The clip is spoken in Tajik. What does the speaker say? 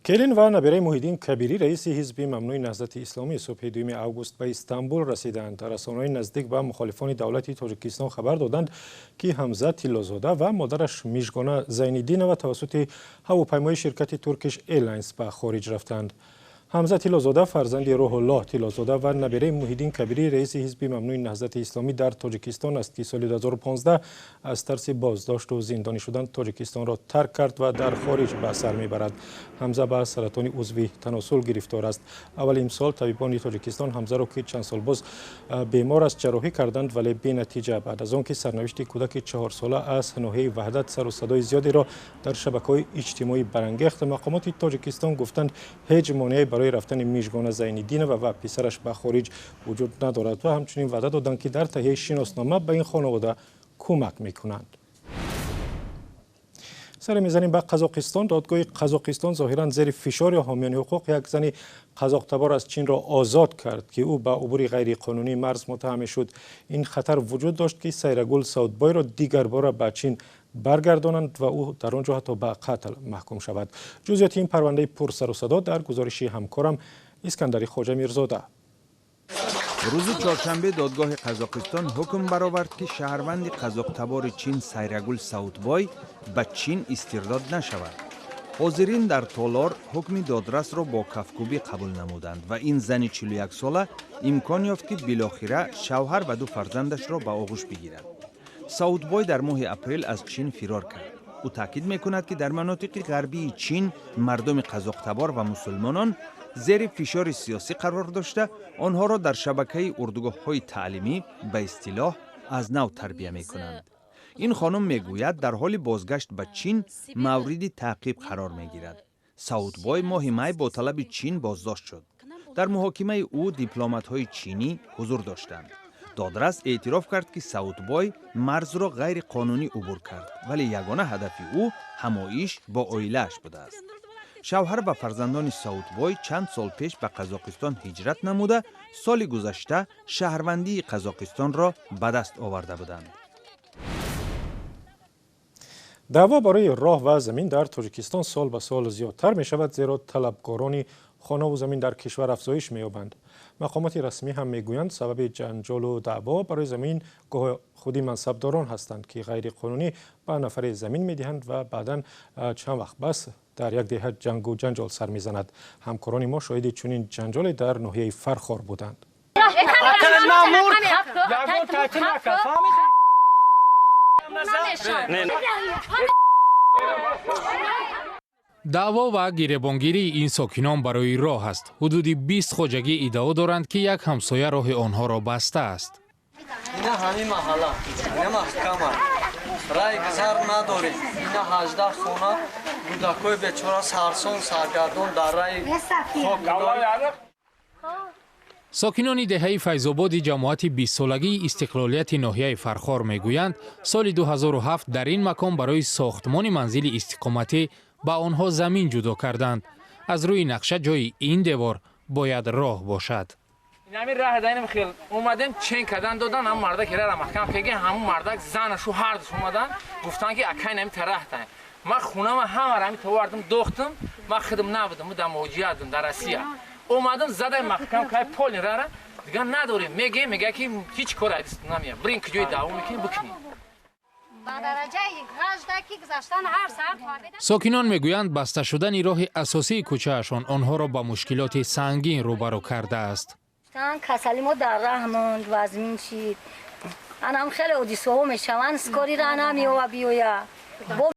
Келин ва набираи Муҳиддин Кабирӣ, раиси ҳизби мамнӯи Наҳзати Исломӣ, субҳи 2 август ба Истанбул расиданд. Расонаҳои наздик ба мухолифони давлати Тоҷикистон хабар доданд, ки Ҳамза Тиллозода ва модараш Мижгона Зайниддинова тавассути ҳавопаймои ширкати Туркиш Эйрлайнс ба хориҷ рафтанд. Ҳамза Тиллозода фарзанди Рӯҳуллоҳ Тиллозода ва набираи Муҳиддин Кабирӣ, раиси ҳизби мамнӯи Наҳзати Исломӣ дар Тоҷикистон аст, ки соли 2015 аз тарси боздошту зиндонӣ шудан Тоҷикистонро тарк кард ва дар хориҷ ба сар мебарад. Ҳамза ба саратони узви таносул гирифтор аст. Аввали имсол табибони Тоҷикистон Ҳамзаро, ки чанд сол боз бемор аст, ҷарроҳӣ карданд, вале бенатиҷа. Баъд аз он ки сарнавишти кӯдаки 4-сола аз ноҳияи Ваҳдат сару садои зиёдеро дар шабакаҳои иҷтимоӣ барангехт, мақомоти Тоҷикистон гуфтанд, ҳеҷ монеае барои рафтани Мижгона Зайниддинова ва писараш ба хориҷ вуҷуд надорад ва ҳамчунин ваъда доданд, ки дар таҳияи шиноснома ба ин хонавода кӯмак мекунанд. Саре мезанем ба Қазоқистон. Додгоҳи Қазоқистон зоҳиран зери фишори ҳомиёни ҳуқуқ як зани қазоқтабор аз Чинро озод кард, ки ӯ ба убури ғайриқонунии марз муттаҳам мешуд. Ин хатар вуҷуд дошт, ки Сайрагул Саудбойро дигарбора ба Чин баргардонанд ва ӯ дар он ҷо ҳатто ба қатл маҳкум шавад. Ҷузъиёти ин парвандаи пурсарусадо дар гузориши ҳамкорам Искандари Хоҷа Мирзода. Рӯзи чоршанбе додгоҳи Қазоқистон ҳукм баровард, ки шаҳрванди қазоқтабори Чин Сайрагул Саудбой ба Чин истирдод нашавад. Ҳозирин дар толор ҳукми додрасро бо кафкӯбӣ қабул намуданд ва ин зани 41-сола имкон ёфт, ки билохира шавҳар ва ду фарзандашро ба оғӯш бигирад. Саудбой дар моҳи апрел аз Чин фирор кард. Ӯ таъкид мекунад, ки дар манотиқи ғарбии Чин мардуми қазоқтабор ва мусулмонон зери фишори сиёсӣ қарор дошта, онҳоро дар шабакаи урдугоҳҳои таълимӣ ба истилоҳ аз нав тарбия мекунанд. Ин хонум мегӯяд, дар ҳоли бозгашт ба Чин мавриди таъқиб қарор мегирад. Саудбой моҳи май бо талаби Чин боздошт шуд. Дар муҳокимаи ӯ дипломатҳои чинӣ ҳузур доштанд. Додрас эътироф кард, ки Саудбой марзро ғайриқонунӣ убур кард, вале ягона ҳадафи ӯ ҳамоиш бо оилааш будааст. Шавҳар ва фарзандони Саудбой чанд сол пеш ба Қазоқистон ҳиҷрат намуда, соли гузашта шаҳрвандии Қазоқистонро ба даст оварда буданд. Даъво барои роҳ ва замин дар Тоҷикистон сол ба сол зиёдтар мешавад, зеро талабгорони хонаву замин дар кишвар афзоиш меёбанд. Мақомоти расмӣ ҳам мегӯянд, сабаби ҷанҷолу даъво барои замин гоҳ худи мансабдорон ҳастанд, ки ғайриқонунӣ ба нафаре замин медиҳанд ва баъдан чанд вақт бас дар як деҳа ҷангу ҷанҷол сар мезанад. Ҳамкорони мо шоҳиди чунин ҷанҷоле дар ноҳияи Фархор буданд. Даъво ва гиребонгирии ин сокинон барои роҳ аст. Ҳудуди 20 хоҷагӣ иддао доранд, ки як ҳамсоя роҳи онҳоро бастааст. Ина ҳамин маҳалла, ина маҳкама, рай гузар надорем. Ина 18 хона, кӯдакҳои бечора сарсон саргардон дар раи хок. Сокинони деҳаи Файзободи ҷамоати 20-солагии Истиқлолияти ноҳияи Фархор мегӯянд, соли 2007 дар ин макон барои сохтмони манзили истиқоматӣ ба онҳо замин ҷудо карданд. Аз рӯи нақша ҷои ин девор бояд роҳ бошад. Инами раҳ даинам хел омадем, чен кардан додан, ҳам мардак рара маҳкам кеге, ҳамун мардак занашу ҳардуш омадан, гуфтан, ки акай, нами тараҳтан. Ман хунама ҳамара ҳами товардам, дохтам. Ман худам набудам, дар муҳоҷиратам, дар Россия. Омадам, задай маҳкам кай поли рара. Дигар надорем, мегем, мега, ки ҳеҷ кор намея. Бирин, куҷои даъво мекунем, бикунем. Сокинон мегӯянд, баста шудани роҳи асосии кӯчаашон онҳоро ба мушкилоти сангин рӯбарӯ кардааст. Касали мо дар раҳ монд, вазмин шид. Анам хеле ҳодисаҳо мешаванд, скорый ра намеёва биёя.